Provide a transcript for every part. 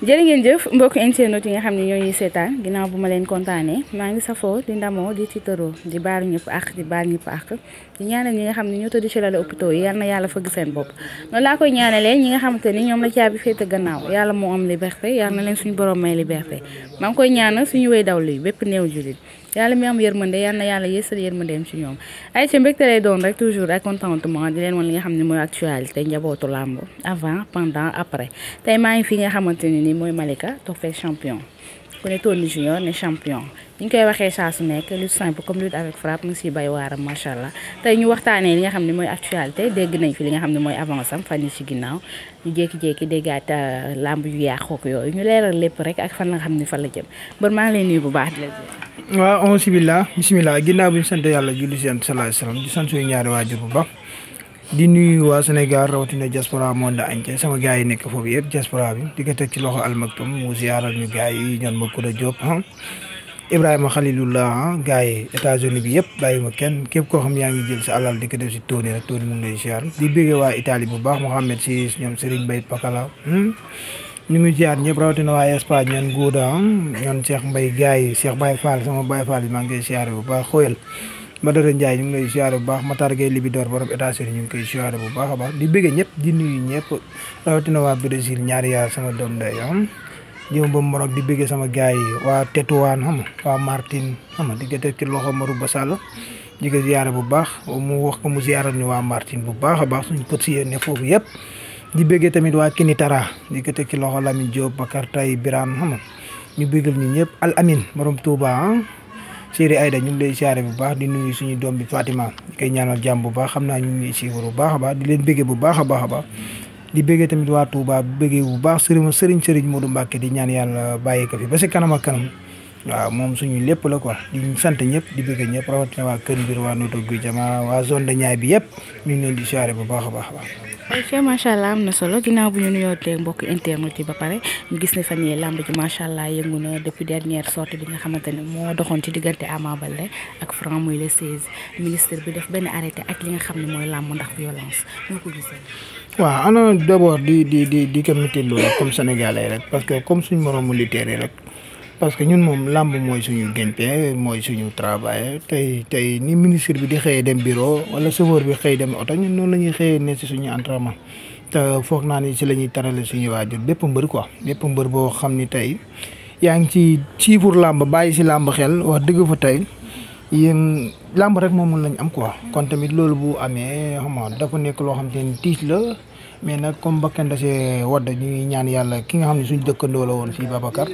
jërë ngeen jëf mbokk internet yi nga xam ne ñoo ñuy seetaan ginnaaw bu ma leen kontaanee maa ngi safoo di ndamoo di tiitaroo di baalu ñëpp ak di baal ñëpp ak di ñaanal ñi nga xam ne ñoo tëdd ci lal hôpitaux yi yal na yàlla fëgg seen bopp noonu laa koy ñaanalee ñi nga xamante ni ñoom la caabi féete gannaaw yàlla moo am liberté yal na leen suñu borom may liberté maa ngi koy ñaanal suñu wéy daw li bépp néew jullit yàlla mi am yërmande yal na yàlla yéesal yërmandeem ci ñoom ay ci mbégte lay doon rek toujours ak contentement di leen wan li nga xam ne mooy actualité njabootu làmb avant pendant après tey maa ngi fi nga xamante ne ni mooy Malika toog fekk champion ku ne Tony Junior ne champion ñu koy waxee saa su nekk lutte simple comme lutte avec frappe mu ngi siy bay waaram macha allah tey ñu waxtaanee li nga xam ne mooy actualité dégg nañ fi li nga xam ne mooy avance am fan yi ci ginnaaw ñu jékki-jékki déggaat làmb yu yàqook yooyu ñu leeral lépp rek ak fan la nga xam ne fan la jëm bër maa ngi lay nuyu bu baax di la waaw on bismillah ginnaaw bi ñu sant yàlla julli si sallallahu alayhi wasallam di sant suñu ñaari waajur bu baax di nuyu waa Sénégal rawatina diaspora monde entier sama gars yi nekk foofu yëpp diaspora bi di ko teg ci loxo Almaktoum mu ziyaaral ñu gars yi ñoon ma Koura Diop Ibrahima Khalilullah gars yi États-Unis bi yëpp bàyyi ma kenn képp koo xam yaa ngi jël sa alal di ko def si Tony rek Tony mu ngi lay ziar di bëggee waa Italie bu baax Mohamed si ñoom Serigne Mbaye Pakala ñu ngi ziar ñëpp rawatina waa Espagne ñoon Gouda ñoon Cheikh Mbaye gars yi Cheikh Baye Fall sama Baye Fall yi maa ngi koy ziar bu baax xóoyal Badara Ndiaye ñu ngi lay ziar bu baax Matar Gueye Libidor borom États-Unis ñu ngi koy ziar bu baax a baax di bëggee ñëpp di nuyu ñëpp rawatina waa Brésil ñaari yaar sama doom day jëm ba Morok di bëggee sama gars yi waa Tétouan xam nga waa Martin xam nga di ko teg ci loxo Marou Bassal di ko ziar bu baax mu wax ko mu ziaral ñu waa Martin bu baax a baax suñu pët si yéen ne foofu yëpp di bëggee tamit waa Kinitara di ko teg ci loxo Lamine Diop Bakar Tay Birane xam nga ñu bëggal ñu ñëpp Al Amin borom Touba Chéri Aïda ñu ngi lay siyaare bu baax di nuyu suñu doom bi Fatima di koy ñaanal jàmm bu baax xam naa ñu ngi siiwar bu baax a baax di leen bëggee bu baax a baax a baax di bëggee tamit waa Touba bëggee bu baax sëriñ Modou Mbacke di ñaan yàlla bàyyi ko fi ba si kanam ak kanam waaw moom suñu lépp la quoi di sant ñëpp di bëggee ñëpp rawatina waa Kër Mbir waa Notto Gouye Diama waa zone de Niayes bi yëpp ñu ngi leen di siyaare bu baax a baax a baax. ok macha allah am na solo ginnaaw bu ñu nuyoo teg mbokk internet yi ba pare ñu gis ne fan yii làmb ji macha allah yëngu na depuis dernière sortie bi nga xamante ne moo doxoon ci diggante Ama Baldé ak Franc muy le 16 ministre bi def benn arrêté ak li nga xam ne mooy làmb ndax violence ñoo ko gisee. waaw ana d'abord di ko métti loolu comme sénégalais rek parce que comme suñu moroom militaire yi rek parce que ñun moom làmb mooy suñu gagne-pain mooy suñu travail tey ni ministre bi di xëyee dem bureau wala chauffeur bi xëy dem oto ñun noonu la ñuy xëyee ne si suñu entraînement te foog naa ni si la ñuy tarale suñu waajur bépp mbër quoi bépp mbër boo xam ni tey yaa ngi ci siifur làmb bàyyi si làmb xel wax dëgg fa tey yéen làmb rek moom lañ am quoi kon tamit loolu bu amee xam nga dafa nekk loo xam te ni tiis la mais nag comme bakkan da see wadd ñuy ñaan yàlla ki nga xam ne suñu dëkkandoo la woon fii Babacar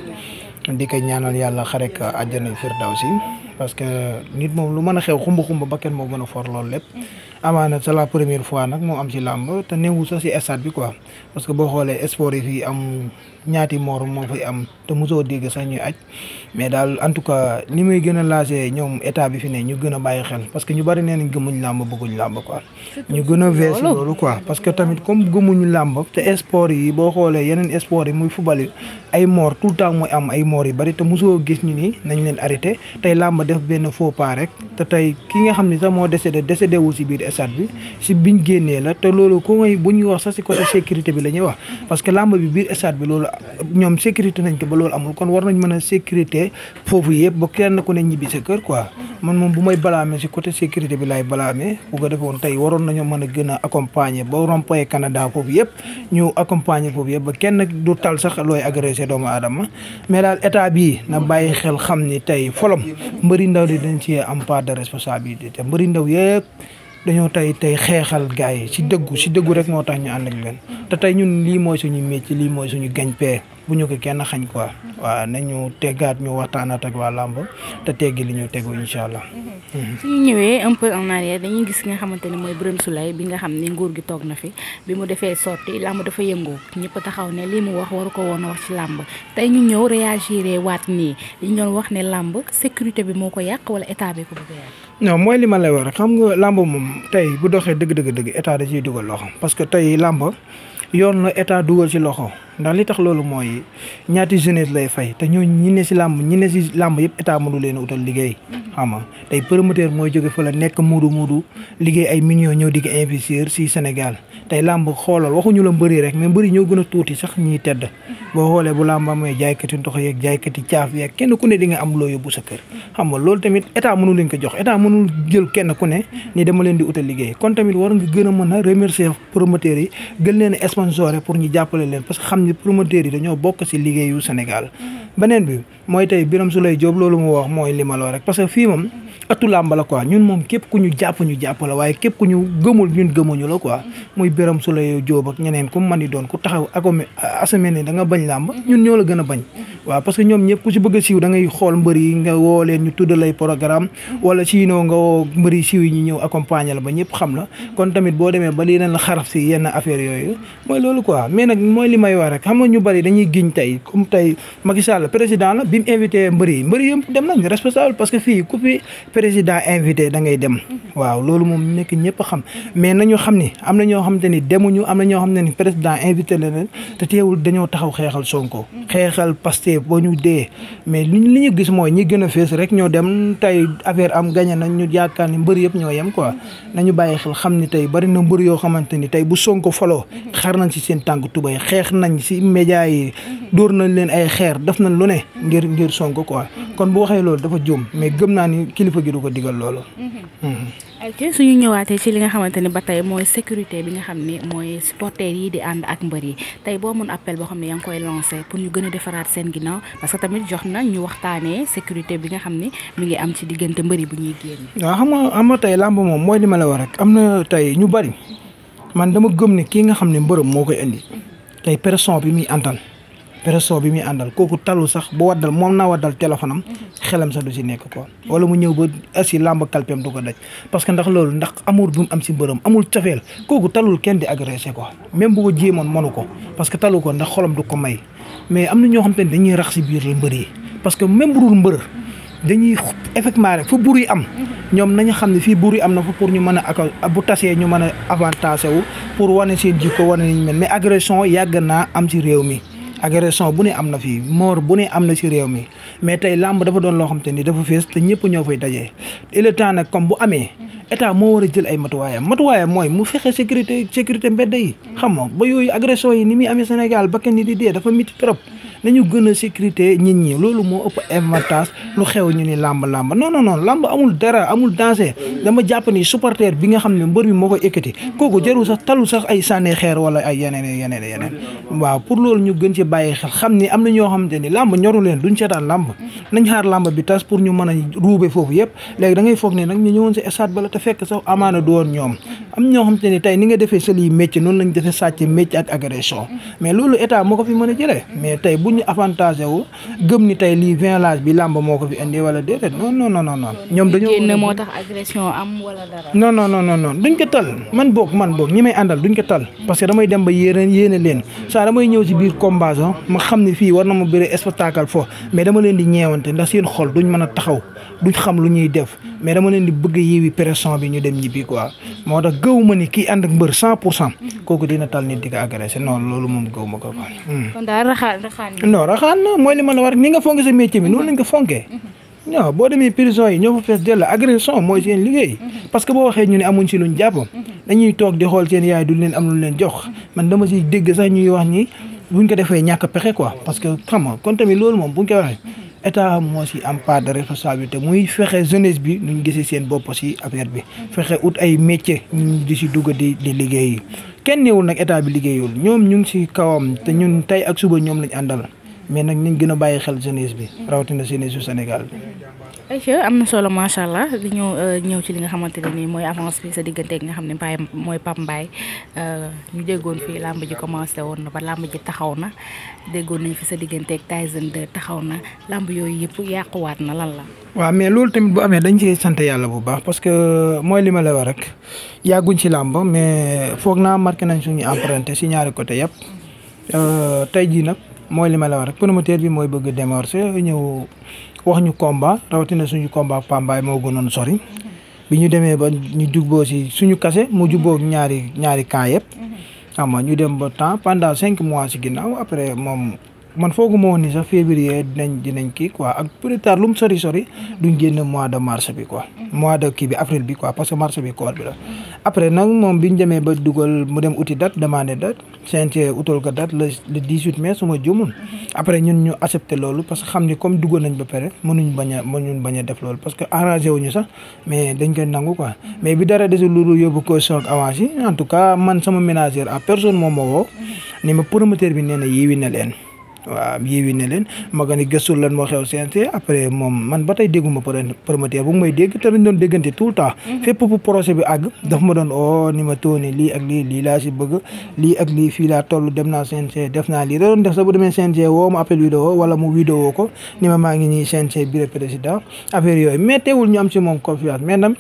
di ko ñaanal yàlla xare ko àjjana firdawsi parce que nit moom lu mën a xew xumba bakkan moo gën a for loolu lépp amaana c'est la première fois nag moo am ci làmb te newu sax ci stade bi quoi parce que boo xoolee sport yi fii am ñaati moor moo fay am te mosoo dégg sax ñuy aj mais daal en tout cas li may gën a lancé ñoom état bi fi ne ñu gën a bàyyi xel parce que ñu bari nee nañ gëmuñ làmb bëgguñ làmb quoi ñu gën a vees loolu quoi parce que tamit comme gëmuñu làmb te sport yi boo xoolee yeneen sport yi muy football yi ay moor tout le temps mooy am ay moor yu bari te mosoo gis ñu ni nañ leen arrêté tey làmb def benn faux pas rek te tey ki nga xam ne sax moo décédé wu si biir stade bi si biñ génnee la te loolu ko ngay bu ñuy wax sax si côté sécurité bi la ñuy wax parce que làmb bi biir stade bi loolu ñoom sécurité nañ ko ba loolu amul kon war nañ mën a sécurité foofu yëpp ba kenn ku ne ñibbi sa kër quoi man moom bu may balaamee si côté sécurité bi laay balaamee bu ko defoon tey waroon nañoo mën a gën a accompagner ba rond-point Canada foofu yëpp ñu accompagner foofu yëpp ba kenn du tal sax looy agressé doomu aadama mais daal état bii na bàyyi xel xam ni tey folom mbëri ndaw di dañ ci am part de responsabilité te mbëri ndaw yëpp dañoo tey xeexal gars yi si dëggu rek moo tax ñu ànd ak leen te tey ñun lii mooy suñu métier lii mooy suñu gagne-pain bu ñu ko kenn xañ quoi waaw nañu teggaat ñu waxtaanaat ak waa làmb te teggi li ñu tegu incha allah. suñu ñëwee un peu en arrière dañuy gis nga xamante ne mooy Birame Souleye bi nga xam ne nguur gi toog na fi bi mu defee sorti làmb dafa yëngoo ñëpp taxaw ne lii mu wax waru ko woon a wax ci làmb tey ñu ñëw réagir waat nii li ñu doon wax ne làmb sécurité bi moo ko yàq wala état bi ko bëgg a yàq. non mooy li ma lay wax rek xam nga làmb moom tey bu doxee dëgg état da ciy dugal loxo parce que tey làmb yoon na état dugal ci loxo ndax li tax loolu mooy ñaati jeunesse lay fay te ñooñu ñi ne si làmb yëpp état mënu leen a utal liggéey xam nga tey promoteur mooy jóge fa la nekk muudu liggéey ay millions ñëw di ko investir si Sénégal tey làmb xoolal waxuñu la mbëri rek mais mbëri ñoo gën a tuuti sax ñiy tedd boo xoolee bu làmb amee jaaykati ndox yeeg jaaykati caaf yeeg kenn ku ne di nga am loo yóbbu sa kër xam nga loolu tamit état mënu leen ko jox état mënul jël kenn ku ne ni dama leen di utal liggéey kon tamit war nga gën a mën a remercier promoteurs yi gën leen a sponsorer pour ñu jàppale leen parce que xam ni promoteurs yi dañoo bokk si liggéeyu Sénégal beneen bi mooy tey Birame Souleye Diop loolu mu wax mooy li ma la wax rek parce que fii moom atu làmb la quoi ñun moom képp ku ñu jàpp la waaye képp ku ñu gëmul ñun gëmuñu la quoi muy Birame Souleye Diop ak ñeneen ku man di doon ku taxaw asame ne da nga bañ làmb ñun ñoo la gën a bañ waaw parce que ñoom ñëpp ku si bëgg a siiw da ngay xool mbër yi nga woo leen ñu tudd lay programme wala sinon nga woo mbër yi siiw yi ñu ñëw accompagner la ba ñëpp xam la kon tamit boo demee ba lii leen la xaraf si yenn affaire yooyu mooy loolu quoi mais nag mooy li may wax rek xam nga ñu bari dañuy giñ tey comme tey Macky Sall président la bi mu invité mbër yi yëpp dem nañ responsable parce que fii ku fi président invité da ngay dem waaw loolu moom nekk ñëpp xam mais nañu xam ni am na ñoo xamante ni demuñu am na ñoo xam ne ni président invité leen te teewul dañoo taxaw xeexal Sonko xeexal Pastef boo ñu dee mais li ñu gis mooy ñi gën a fees rek ñoo dem tey affaire am gagné nañ ñu yaakaar ni mbër yëpp ñoo yem quoi nañu bàyyi xel xam ni tey bari na mbër yoo xamante ni tey bu Sonko faloo xar nañ si seen tànk tubay xeex nañ si média yi dóor nañ leen ay xeer def nañ lu ne ngir Sonko quoi kon bu waxee loolu dafa juum mais gëm naa ni kilifa gi du ko digal loolu. ok suñu ñëwaatee ci li nga xamante ni ba tey mooy sécurité bi nga xam ni mooy supporters yi di ànd ak mbër yi tey boo mun appel boo xam ne yaa ngi koy lancé pour ñu gën a defaraat seen ginnaaw parce que tamit jox na ñu waxtaanee sécurité bi nga xam ni mi ngi am ci diggante mbër yi bu ñuy génn. waaw xam nga tey làmb moom mooy li ma la wax rek am na tey ñu bari man dama gëm ne kii nga xam ne mbërëm moo koy indi tey pression bi muy àndal kooku talul sax bu waddal moom naa waddal téléphone am xelam sax du si nekk quoi wala mu ñëw ba asi làmb kalpeem du ko daj parce que ndax loolu ndax amour bi mu am si mbërëm amul cofeel kooku talul kenn di agressé quoi même bu ko jéemoon mënu ko parce que talu ko ndax xolam du ko may mais am na ñoo xam te ne dañuy rax si biir mbër yi parce que même bu dul mbër dañuy effectivement rek fu bur yi am ñoom nañu xam ne fii bur yi am na fa pour ñu mën a bu tasee ñu mën a avantage wu pour wane seen jikko wane nañu mel mais agression yàgg naa am ci réew mi agression bu ne am na fii mort bu ne am na ci réew mi mais tey làmb dafa doon loo xam te ni dafa fees te ñëpp ñoo fay dajee et le temps nag comme bu amee état moo war a jël ay matuwaayam mooy mu fexe sécurité mbedd yi xam nga ba yooyu agression yi ni muy amee Sénégal ba kenn ni di dee dafa miti trop nañu gën a sécurité nit ñi loolu moo ëpp avantage lu xew ñu ni làmb non làmb amul dara amul danger dama jàpp ni supporter bi nga xam ne mbër bi moo koy ekkati kooku jarul sax talul sax ay sànni xeer wala ay yeneen waaw pour loolu ñu gën ci bàyyi xel xam ni am na ñoo xamante ni làmb ñoru leen duñ seetaan làmb nañ xaar làmb bi tas pour ñu mën a ruube foofu yëpp léegi da ngay foog ne nag ñu ñëwoon si stade bala te fekk sax amaana du woon ñoom am ñoo xamante ni tey ni nga defee seli métier noonu lañ defee sàcc métier ak agression mais loolu état moo ko fi mën a jëlee mais tey bu ñu avantage wu gëm ni tey lii violence bi làmb moo ko fi indi wala déedéet non ñoom dañoo génn moo tax agression am wala dara non duñ ko tal man boog ñi may àndal duñ ko tal parce que damay dem ba yéene leen saa damay ñëw ci biir combat ma xam ne fii war na ma bëre spectacle fo mais dama leen di ñeewante ndax seen xol duñ mën a taxaw duñ xam lu ñuy def mais dama leen di bëgg yiwi pression bi ñu dem ñibbi quoi moo tax gëw ma ni kii ànd ak mbër 100% kooku dina tal nit di ko agressé non loolu moom gëw ma ko kon daal raxaan na mooy li ma la war ni nga fonke sa métier bi noonu lañ ko fonkee non boo demee prison yi ñoo fa fees dell agression mooy seen liggéey parce que boo waxee ñu ne amuñ si luñ jàpp dañuy toog di xool seen yaay duñ leen am luñ leen jox man dama si dégg sax ñuy wax ni buñ ko defee ñàkk pexe quoi parce que xam nga kon tamit loolu moom buñ ko waxee état moo si am part de responsabilité muy fexe jeunesse bi nuñ gisee seen bopp si affaire bi fexe ut ay métier ñu di si dugg di liggéey kenn néewul nag état bi liggéeyul ñoom ñu ngi si kawam te ñun tey ak suba ñoom lañ àndal mais nag nañ gën a bàyyi xel jeunesse bi rawatina jeunesse su Sénégal bi. ayca am na solo macha allah di ñëw ci li nga xamante ne nii mooy avance bi sa diggante nga xam ne mooy Pape Mbaye ñu déggoon fii làmb ji commencé woon na ba làmb ji taxaw na déggoon nañ fi sa diggante ak Tyson 2 taxaw na làmb yooyu yëpp yàquwaat na lan la. waaw mais loolu tamit bu amee dañ ci sant yàlla bu baax parce que mooy li ma la wax rek yàgguñ ci làmb mais foog naa marqué nañ suñu empreinte si ñaari côté yëpp tey jii nag mooy li ma la wax rek promoteur bi mooy bëgg démarcher ñëw. wax ñu combat rawatina suñu combat ak Pape Mbaye moo gënoon sori bi ñu demee ba ñu jubboo si suñu kase mu jubboo ñaari camp yëpp xam nga ñu dem ba temps pendant 5 mois si ginnaaw après moom man fooguma woon ni sax février dinañ kii quoi ak plus tard lu mu sori duñ génn mois de mars bi quoi mois de kii bi avril bi quoi parce que mars bi koor bi la après nag moom biñ demee ba dugal mu dem uti date demandé date CNG utal ko date le 18 mai su ma jumul après ñun ñu accepté loolu parce que xam ni comme duggoon nañ ba pare mënuñ bañ a def loolu parce que arrangé wuñu sax mais dañ koy nangu quoi mais bi dara desul lu yóbbu ko soog avance yi en tout cas man sama ménagère à personne moom ma woo ni ma promoteur bi nee na yiwi na leen waaw yéewi ne leen ma nga ni gëstul lan moo xew CNG après moom man ba tey dégguma promoteur bu may dégg te dañ doon déggante tout le temps fépp bu projet bi àgg daf ma doon ni ma tooni lii ak lii laa si bëgg lii ak lii fii laa toll dem naa CNG def naa lii da doon def sax bu demee CNG woo ma appel vidéo wala mu vidéo ko ni ma maa ngi nii CNG bureau président affaire yooyu mais teewul ñu am si moom confiance mais nag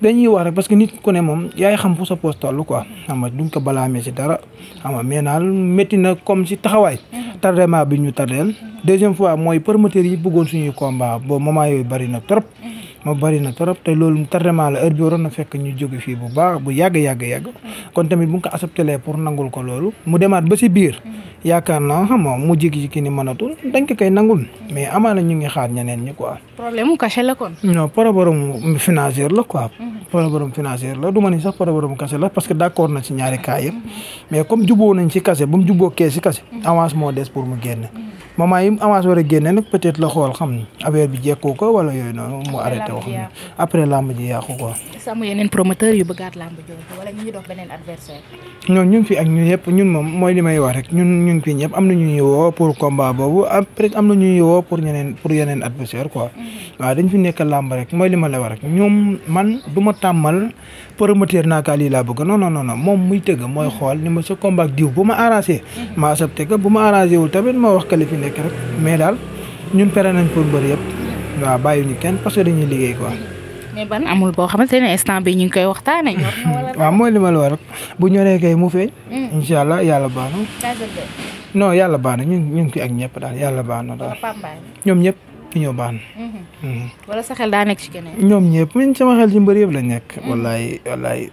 dañuy wax rek parce que nit ku ne moom yaay xam fu sa poste toll quoi xam nga duñ ko balaamee si dara xam nga mais naal métti na comme si taxawaay tardement bi ñu tardeel deuxième fois mooy promoteur yi bëggoon suñuy combat boobu moment yooyu bari na trop te loolu tardement la heure bi waroon na fekk ñu jóge fii bu baax bu yàgg kon tamit bu nga ko accepté pour nangul ko loolu mu demaat ba si biir yaakaar naa xam nga mu jékki-jékki ni mënatul dañ ko koy nangul mais amaana ñu ngi xaar ñeneen ñi quoi. problème mu cachet la kon. non problème financier la quoi. problème financier la du ma ni sax problème cachet la parce que d'accord na ci ñaari cas yëpp mais comme juboo nañ ci cachet ba mu juboo kee si cachet avance moo des pour mu génn moment yi avance war a génne nag peut-être la xool xam ni affaire bi jekkoo ko wala yooyu noonu mu arrêté wax ni après lamb ji yàqu quoi. est-ce que am yeneen promoteur yu bëggaat lamb jooju wala ñu ngi dox beneen adversaire. non ñu ngi fi ak ñun yëpp ñun moom mooy li may wax rek ñu ngi fi ñëpp am na ñu ñuy woo pour combat boobu après am na ñu ñuy woo pour yeneen adversaire quoi waaw dañ fi nekk lamb rek mooy li ma la wax rek ñoom man du ma tàmmal promoteur naa kaa lii laa bëgg non moom muy tëgg mooy xool ni ma sa combat diw bu ma arrangé ma accepté ko bu ma arrangé wul tamit ma wax ka li fi nekk rek mais daal ñun pere nañ pour mbër yëpp waaw bàyyiwuñu kenn parce que dañuy liggéey quoi. mais ban amul boo xamante ne instant bi ñu ngi koy waxtaanee. waaw mooy li ma la wax rek bu ñoree kay mu feeñ. incha allah yàlla baax na. non yàlla baax na ñu ngi fi ak ñëpp daal yàlla baax na daal. ñoom ñëpp fi ñoo baax na. wala sa xel daa nekk ci keneen. ñoom ñëpp man sama xel ci mbër yëpp la nekk. wallaay.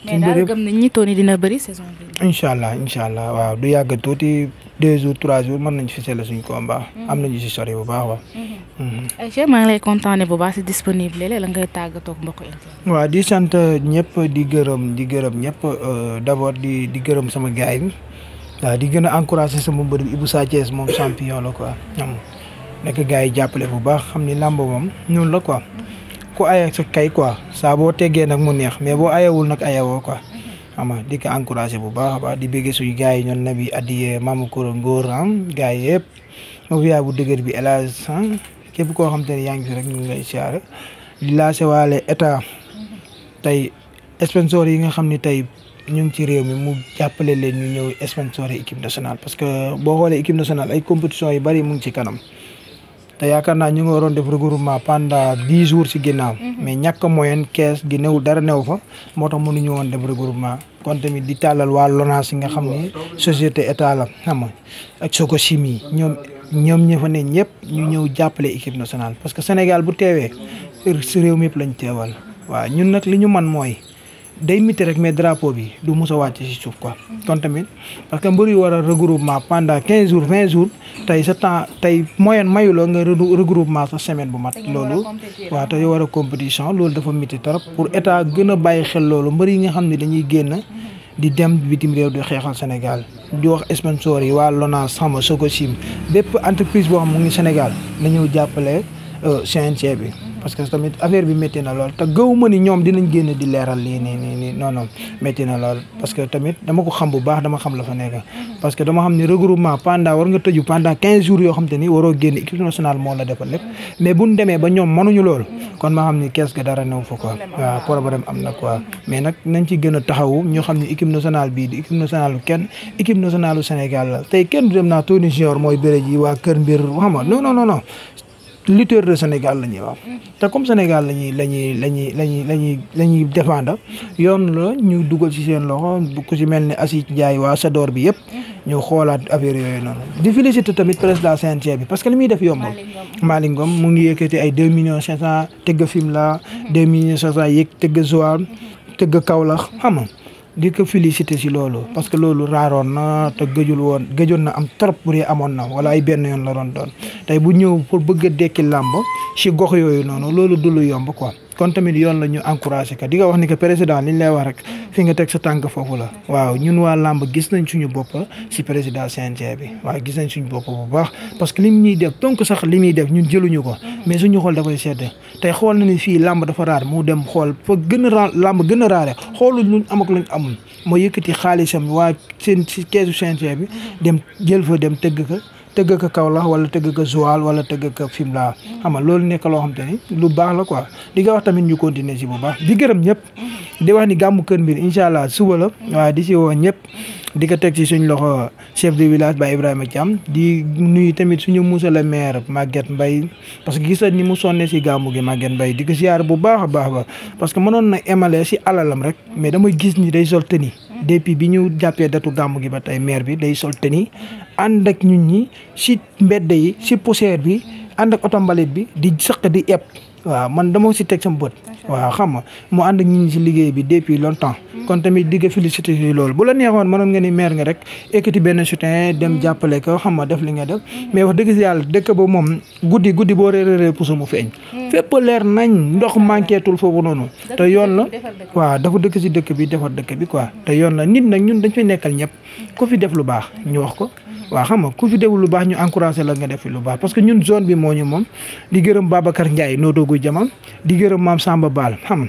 mais daal gëm nañ ñi Tony dina bëri saison bi. incha allah waaw du yàgg tuuti 2 jours 3 jours mën nañu fi sell suñu combat. am nañu si sori bu baax waaw. Aïcha maa ngi lay kontaanee bu baax si disponible la ngay tàggatoo ak mbokku internet. waaw di sant ñëpp di gërëm ñëpp d'abord di gërëm sama gars yi waaw di gën a encouragé sama mbër bi Ibou Sa Thiès moom champion la quoi xam nekk gars yi jàppale bu baax xam ni làmb moom ñun la quoi. ku aye sa kay quoi saa boo teggee nag mu neex mais boo ayewul nag ayewoo quoi xam nga di ko encouragé bu baax a baax di bëggee suñu gars yi ñoom Nabi Adiye Mamadou Koura Ngor gars yi yëpp ma fiyaa bu dëgër bi élage képp koo xam te ne yaa ngi fi rek ñu ngi lay siyaare di lancé waale état tey sponsor yi nga xam ne tey ñu ngi ci réew mi mu jàppale leen ñu ñëw sponsor équipe nationale parce que boo xoolee équipe nationale ay compétition yu bari mu ngi ci kanam te yaakaar naa ñu ngi waroon def regroupement pendant 10 jours ci ginnaaw mais ñàkk moyen kees gi newul dara new fa moo tax mënuñu woon def regroupement kon tamit di tàllal waa LONASE yi nga xam ni société état la xam nga ak Sococim yi ñoom ñi fa ne ñëpp ñu ñëw jàppale équipe nationale parce que Sénégal bu teewee si réew mi yëpp lañ teewal waaw ñun nag li ñu man mooy day miti rek mais drapeau bi du mos a wàcc ci suuf quoi kon tamit parce que mbër yu war a regroupement pendant 15 jours 20 jours tey sa temps tey moyen mayuloo nga regroupement sa semaine bu mat loolu waaw te yow war a compétition loolu dafa miti trop pour état gën a bàyyi xel loolu mbër yi nga xam ne dañuy génn di dem bitim réew di xeexal Sénégal di wax sponsor yi waa LONASE sama Sococim bépp entreprise boo xam mu ngi Sénégal na ñëw jàppale CNG bi parce que tamit affaire bi métti na lool te gëw ma ni ñoom dinañ génn di leeral lii nii non métti na lool parce que tamit dama ko xam bu baax dama xam la fa nekk parce que dama xam ni regroupement war nga tëju pendant 15 jours yoo xam te ni waroo génn équipe nationale moo la defal lépp mais buñ demee ba ñoom mënuñu loolu kon ma xam ni kees ga dara new fa quoi waaw problème am na quoi mais nag nañ ci gën a taxawu ñoo xam ni équipe nationale bii di équipe nationale lu kenn équipe nationale lu Sénégal la tey kenn du dem naa Tony Junior mooy bëre ji waa Kër Mbir xam nga non lutteur de Sénégal la ñuy wax te comme Sénégal la ñuy défendre yoon la ñu dugal ci seen loxo ku ci mel ni Assis Ndiaye waa Sador bi yëpp ñu xoolaat affaire yooyu noonu di féliciter tamit président CNG bi parce que li muy def yombal Malick Ngom mu ngi yëkkati ay 2 millions 500 tëgg Fimela 2 millions 500 yëg tëgg Joal tëgg Kaolack xam nga di ko féliciter si loolu parce que loolu raaroon na te gëjoon na am trop bu dee amoon na wala ay benn yoon la doon tey bu ñëw pour bëgg a dekki làmb si gox yooyu noonu loolu du lu yomb quoi kon tamit yoon la ñu encouragé ka di nga wax ni que président li ñu lay wax rek fi nga teg sa tànk foofu la waaw ñun waa làmb gis nañ suñu bopp si président CNG bi waaw gis nañ suñu bopp bu baax parce que lim ñuy def donc sax li muy def ñun jëluñu ko mais suñu xool dafay sedd tey xool na ni fii làmb dafa raar mu dem xool fa gën a làmb gën a raare xoolul luñ am ak luñ amul moo yëkkati xaalisam waa seen si keesu CNG bi dem jël fa dem tëgg ko Kaolack wala tëgg ko Joal wala tëgg ko Fimela xam nga loolu nekk loo xam te ni lu baax la quoi di nga wax tamit ñu continuer si bu baax di gërëm ñëpp di wax ni gàmmu Kër Mbir incha allah suba la waaw di si woo ñëpp di ko teg si suñ loxo chef de village ba Ibrahima Thiam di nuyu tamit suñu monsieur le maire Maguette Mbaye parce que gis nañ ni mu sonne si gàmmu gi Maguette Mbaye di ko siyaar bu baax a baax ba parce que mënoon na émaler si alalam rek mais dama gis ni day sol tenue depuis bi ñu jàppee datu gàmmu gi ba tey maire bi day sol tenue ànd ak ñun ñi si mbedd yi si poussière bi ànd ak oto mbalit bi di sëq di eb waaw man dama si teg sama bët waaw xam nga mu ànd ak ñun ñi si liggéey bi depuis longtemps kon tamit di nga félicité si loolu bu la neexoon mënoon nga ni maire nga rek ekkati benn soutien dem jàppale ko xam nga def li nga def mais wax dëgg si yàlla dëkk ba moom guddi boo réeree puso mu feeñ fépp leer nañ ndox manquétul foofu noonu te yoon la waaw dafa dëkk si dëkk bi defar dëkk bi quoi te yoon la nit nag ñun dañ fi nekkal ñëpp ku fi def lu baax ñu wax ko waaw xam nga ku fi def lu baax ñu encouragé la nga def fi lu baax parce que ñun zone bi moo ñu moom di gërëm Babacar Ndiaye noo doogu jamam di gërëm maam Samba Baal xam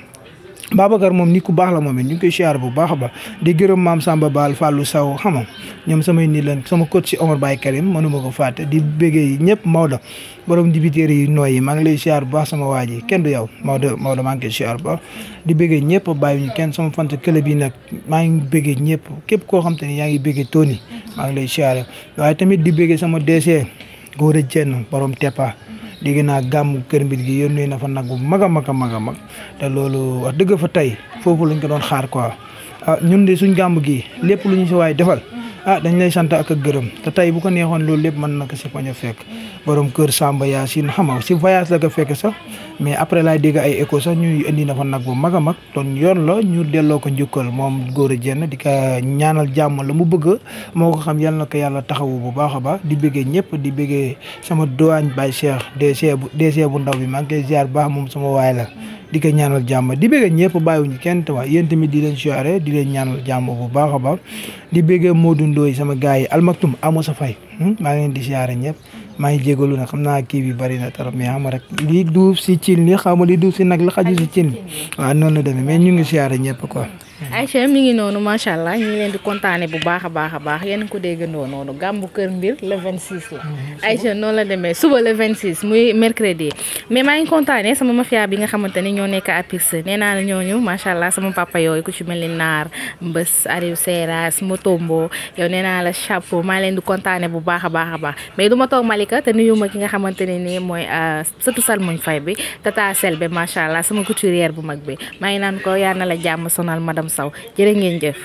Babacar moom nit ku baax la moom it ñu ngi koy siyaar bu baax a baax di gërëm maam Samba Baal Fallou Sow xam nga ñoom samay nit leen sama coach si Omar Baye Karim mënuma ko fàtte di bëggee ñëpp Maodo borom dibiteeri yi nooy yi maa ngi lay siyaar bu baax sama waa ji kenn du yow Maodo maa ngi koy siyaar bu baax di bëggee ñëpp bàyyi ñu kenn sama fant club yi nag maa ngi bëggee ñëpp képp koo xam te ne yaa ngi bëggee Tony maa ngi lay siyaare waaye tamit di bëggee sama DC góor a jenn borom teppa dégg naa gàmmu Kër Mbir gi yónnee na fa nag bu mag a mag te loolu wax dëgg fa tey foofu lañ ko doon xaar quoi ñun de suñ gàmmu gi lépp lu ñu si waay defal dañ lay sant ak gërëm te tey bu ko neexoon loolu lépp mën na ko si bañ a fekk borom kër Samba Yacine xam nga si voyage la ko fekk sax mais après laay dégg ay écho sax ñuy indi na fa nag bu mag a mag doon yoon la ñu delloo ko njukkal moom góor a jenn di ko ñaanal jàmm la mu bëgg moo ko xam yal na ko yàlla taxawu bu baax a baax di bëggee ñëpp di bëggee sama doañ Baye Cheikh DC bu ndaw bi maa ngi koy ziar bu baax moom sama waay la di ko ñaanal jàmm di bëggee ñëpp bàyyiwuñu kenn te waa yéen tamit di leen siyaare di leen ñaanal jàmm bu baax a baax di bëggee Modou Ndoye sama gars yi almaktum amoo sa fay maa ngi leen di siyaare ñëpp maa ngi jégalu nag xam naa kii bi bari na trop mais xam rek lii duuf si cin li xaw ma li duuf si nag la xaju si cin waaw noonu la demee mais ñu ngi siyaare ñëpp quoi. Aïcha mi ngi noonu macha allah ñu ngi leen di kontaane bu baax a baax yéen ko déggandoo noonu gàmmu Kër Mbir le 26 la. Aïcha noonu la demee suba le 26 muy mercredi mais maa ngi kontaane sama mafia bi nga xamante ni ñoo nekk à Pire nee naa la ñooñu macha allah sama papa yooyu ku ci mel ni Naar Mbës Ariou Seras Motombo yow nee naa la chapeau maa leen di kontaane bu baax a baax mais du ma toog Malika te nuyu ma ki nga xamante ne nii mooy surtout Salmoñ Fay bi Tata Selbe macha allah sama couturière bu mag bi maa ngi naan ko yal na la jàmm sonal madame Sow jërë ngeen jëf